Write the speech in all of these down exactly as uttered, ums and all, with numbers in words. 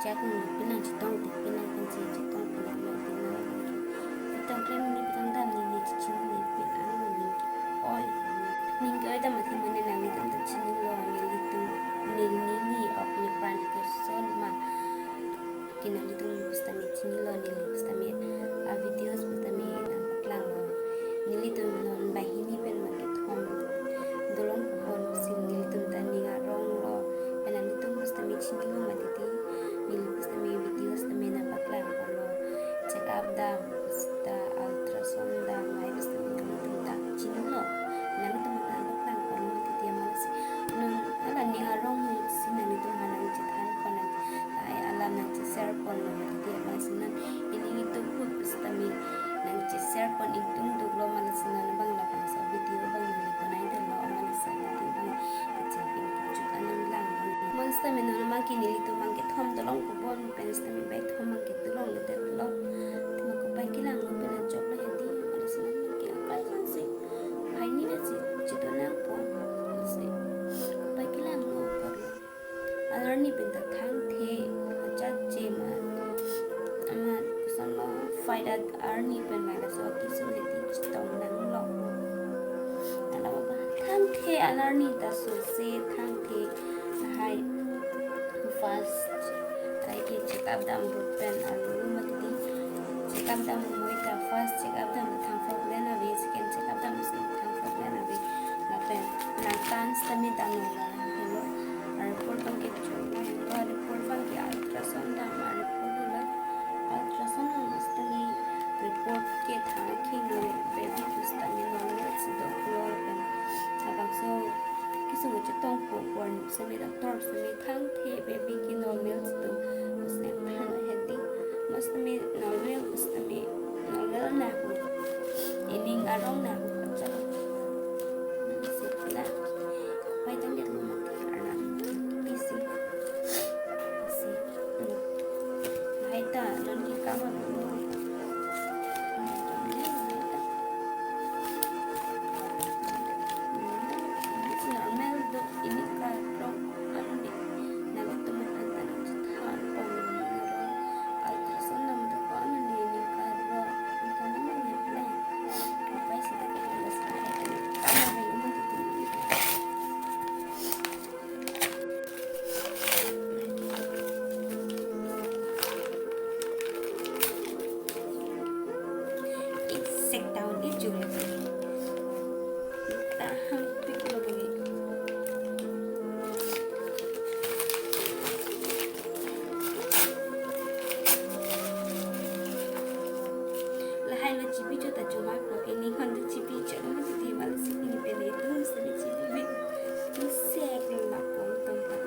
Akun pinang chetong te, pinang kan si chetong, pinang mai pinang. Pitong klem ni pitong dam ni ni chichin ni pin anu ni ke-oi. Ning ke-oi dam ati mane nanglitum ta chinilo, nelitum, neli ni ok ni pan ke son ma. Ke nanglitum pusitame chinilo, neli pusitame a videos pusitame nangpaklanglo. Nelitum non banghini pen bangkethom dolong pohon si nelitum ta ning arong lo. Pen nanglitum pusitame chinilo mati ti, neli pusitame videos tame nangpaklanglo. Check up dam, pusita ultrasound dam, ai pusitame nelitum ta chinilo. Nanglitum ta nangpaklanglo mati ti amalasi. Non ala ning arong si nanglitum ha nangchethan pon, nang ai alam nangche-share ponlo mati ti amalasi non. Ili itu put pusitame nangche-share pon ingtung duklo, amalasi non abang labangso video abang neli konai detlo, amalasi video abang kachepin chuk anang lang. Pusitame non abang ke nelitum bangkethom dolong pohon pen sitame baithom bangke dolong le detlo. Tema kopai kelanglo pen ajok le hedi, amalasi non abang ke akai san si. Hai ni le si, chito nang pon. Si. Kopai kelanglo pon. Alarni pen ta thangthe, achak che ma, amat koson lo, faida arni pen ma laso kisu le ti chetong nanglo. Ala ba thangthe alarni ta sose thangthe, hai first, hai ke check up dam road pen arlo mati ti. Check up dam moi ta first check up dam ta thang phok len ave, second check up dam si thang phok len ave. Lapen nang tan sitame dam lo la helo. A report bangke chok la helo, a report bangke ultrasound dam a report lo la. Ultrasound dam sitame report ke thang khing le baby pusitame normal si doklo pen. Labangso kisu mo chetong po por sitame doctor sitame thangthe baby ke normal si do. Pusitame thang hedi. Pusitame normal pusitame normal na ho. Ining arong na ho kachala. Sitla. Pai tang det lo mati arnam. Isi. Isi. Hmm. Hai ta, non ke kam ave lo. Normal do ini karong anu ni. Nangtum an an chethan pon ni arong. Ultrasound dam do ko anu ni ini karong. Antan ni ni le. Apa isi tak ada. Kam ave lo mati ti. Isek down di juli. Tahan pik lo bagi. Lahai lo chipi chota chuma ko, ini hon do chipi chota ma titi mal si ini pele itu mesti chipi bi. Isek lo lapong tempat.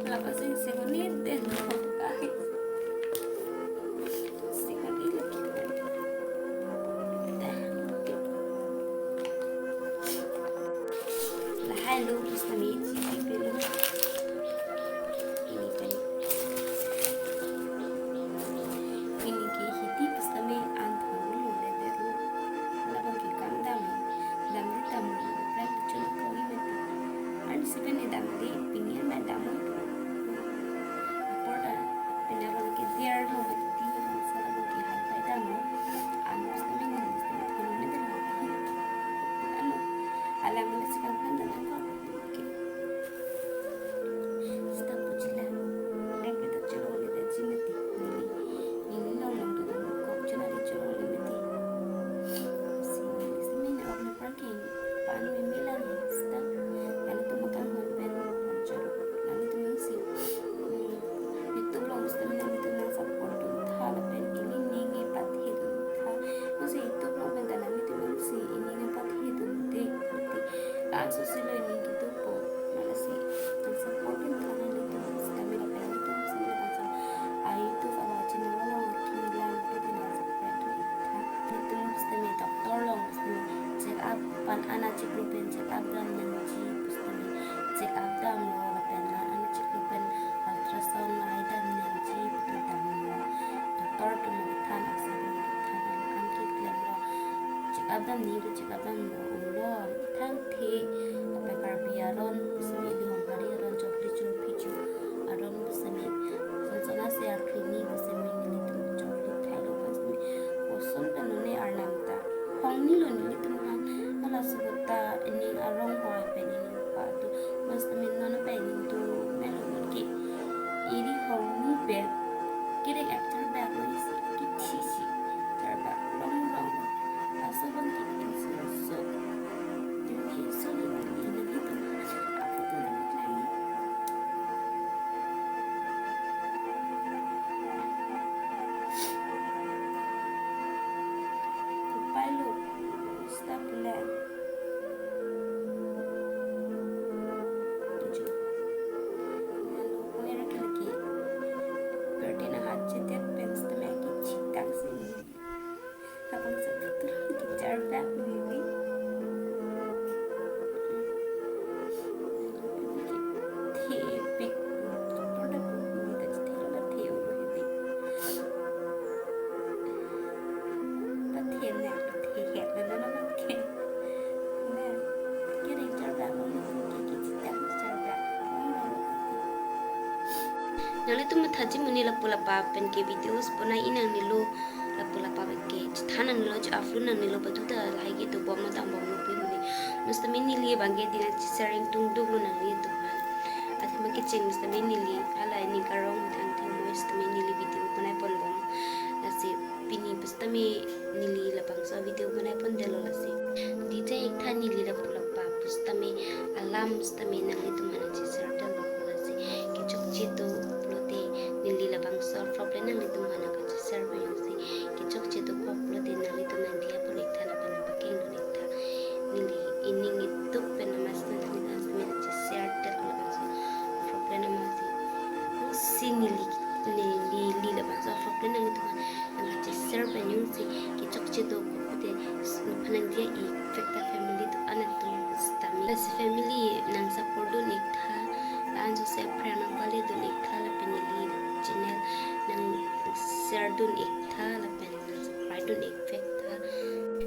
Lapasing sekoni den mo kai. Sekoni lagi. Lahai lo pusitame chipi pelo. Ini kai. Ini ke hiti pusitame an thong lo le det lo. Labang ke kam dam. Dam di dam lo. Pran chun ko ini tu. An sipen ni dam di pini an dam lo. Apor ta pina bang ke diar lo mati. Sala bang ke hai pai dam lo. An pusitame ni pusitame thong lo le det lo. Ano. Alang le sikang kan dan angkang. Tum kethan, asap tum kethan, an keklemlo. Chek-up damji, chek-up damlo, ulo. Thangthe, apai Karbi aron, simi Lihong Hari aron, chokli chophi chu aron, simi. Son son ase akhri ni, simi nelitum chokli thailo, simi. Koson pen nune arnam ta hongnilo nelitum aphan. Hala sukuta ining arong hoi pen ining patu. Mas temen non pen ining tu melo ke. Iri hongni pen. Kiri actor back lo isi. Kithi si. Actor back long long. Laso bang ke isi so. Ini so ni ni ni ni tu. Apa tu ni lagi? Kopai lo, stop lang. Tujuh. Lalu kopai lagi lagi. Berarti na hat cetet pen setengah kecitang sini. Abang satu tu kejar bak bibi. Thepik. Produk ni ta thepik la the ulu hibi. Ta the na the het na na na ke. Na. Kiri kejar bak lo ke ke kejar bak. Nanglitum mathaji muni lapu lapa pen ke videos bonai nangnelo, lapu lapa pen ke chethan nangnelo, che-upload nangnelo, badu ta lahai ke dobom ma dambomlo pi muni. Mustami neli abang ke dina chesharing tungduklo nanglitum aphan. Athema kecheng mustami neli, hala ining karong thangthe mustami neli video bonai ponbom. Lasi pini mustami neli labangso video bonai pondetlo lasi. Dije iktha neli lapu lapa mustami alam mustami nanglitum aphan cheshare detlo lasi. Kechokche do pulote neli labangso problem nanglitum aphan kacheshare pon jongsi. Kechokche dokok pulote nanglitum nangdiya pon iktha lapen pakeng dun iktha. Neli ining ituk pen amas nanglitum aphan cheshare detlo labangso problem amas si. Si neli, neli, neli labangso problem nanglitum aphan nangcheshare pon jongsi kechokche dokok pulote nangphan nangdiya iktha family do-an atum mustami. Lasi family nang support dun iktha, la-an jose aphrang nangpale dun iktha lapen neli channel nang share dun iktha lapen nang subscribe dun iktha.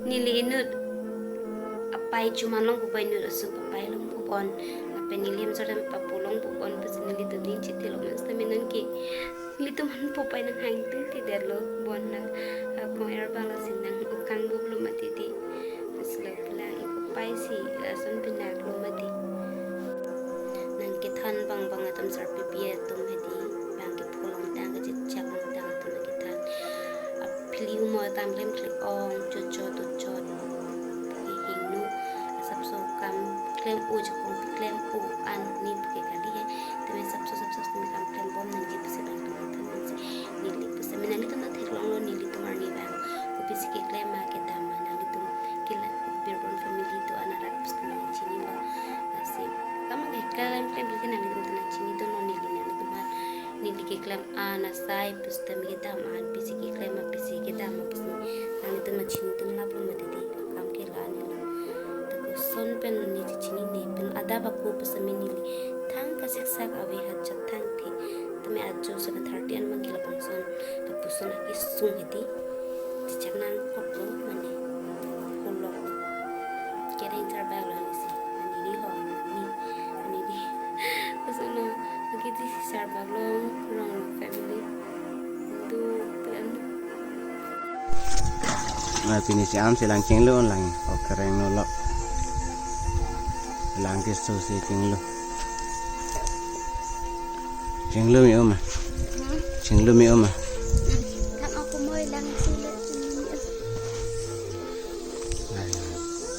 Neli inut apai chuman long pupo, inut asu papai long pupon. Lapen neli amsor dam papu long pupon pusi nelitum ning chitilo mustami nang ke. Nelitum aphan pupai nanghang tungtedetlo bon na. Akong er bang lasi nang ukang bublo mati di. Aslo pulang iko pai si lason pinaklo mati. Nang kethan bang bang atum sarpipi atum hedi. Bang kepho longtang kechechak longtang atum kethan. Aphili humor tang klem klem ong chochot chochot. Hingno asapso kam klem o chakong klem o an ni puke kali he. Teme sapso sapso teme kam klem bom nangji pusi bang tum than nangji. Neli pusi mena nelitum ta theklonglo nelitum arni bang. Kopisi keklem ma kedam ma nanglitum kila Birbon family do-an arat pusi nangchinilo. Lasi kam keklem klem ke nanglitum ta nangchini do non neli nanglitum aphan. Neli keklem an asai pusi teme kedam an pisi keklem ma pisi kedam ma pusi nanglitum nangchini do laplo mati di. Kam ke la-an lo. Ta koson pen neli chechinine pen adap ako pusi neli thang kasiksak ave hat chak thangthe. Tame ajo seven thirty an abang ke labangson lapuson akesung hedi. Chechak nangkoklo mane. Koloklo. Kereng charbaklo lasi. Ani di ho ani. Ani di. Koson lo. Aki di charbaklo rong family. Tu plan. Na pini si am si lang chinglu lang. Oke reng nolak. Lang ke su si chinglu. Chinglu mi uma. Hmm? Chinglu mi uma. Hmm. Kan aku mau lang sila chinglu mi.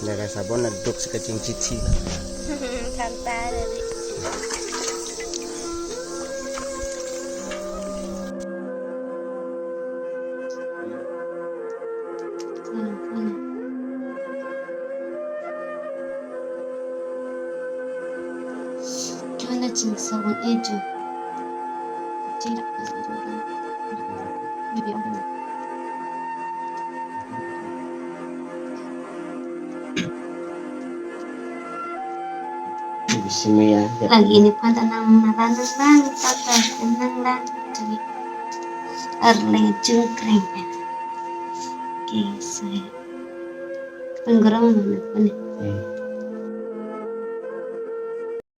Lega sabon na duk si kaching chithi. Kan ta dari. Mana, mana? Mana chingsa wan ejo? Chira. Bibi orang. Lagi ini pada nang nang nang nang nang nang nang. arleng chungkreng. Ke sai. Penggerong mana puni. Hmm.